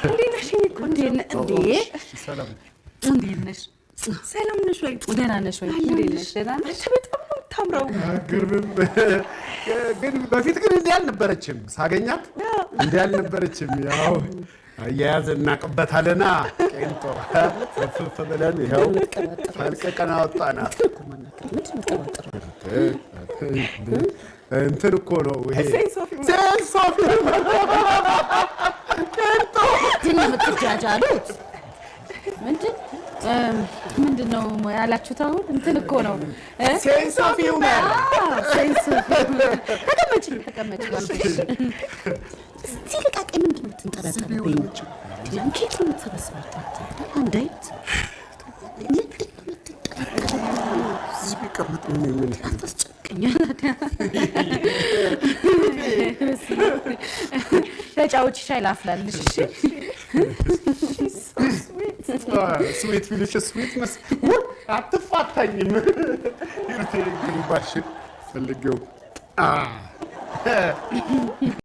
እንዴት ነሽ? የኔ ቆንጆ። እንዴ! ሰላም። እንዴት ነሽ? ሰላም ነሽ ወይ? ደህና ነሽ ወይ? እንዴት ነሽ? ደህና ነሽ? አንተ በጣም ነው የምታምረው። ግርምም ግን በፊት ግን እንዲህ አልነበረችም። ሳገኛት እንዲህ አልነበረችም። ያው አያያዝ እናቅበታለና ቄንጦ ፍፍ ብለን ይኸው ፈልቅቀን አወጣናት። እንትን እኮ ነው ይሄ። Sense of humor. Sense of humor ቄንጦ። ምንድን ነው የምትጃጃሉት? ምንድን ምንድን ነው ያላችሁት? አሁን እንትን እኮ ነው እ? Sense of humor. Sense of humor። ተቀመጪ፣ ተቀመጪ። እስቲ ልቃቄ። ምንድን ነው የምትንጠለጠልብኝ? ከየት ነው የምትሰበስባቸው? አንድ አይነት ምንድን ነው የምትንጠለጠልብኝ? እዚህ ቢቀመጥ ምን ምን አታስጨንቀኝ። ተጫዎች፣ ሻይ ላፍላልሽ። እሺ? Sweet ፊልሽ sweet መስ አትፋታኝም። ይርቴ ግንባርሽን ፈልጌው።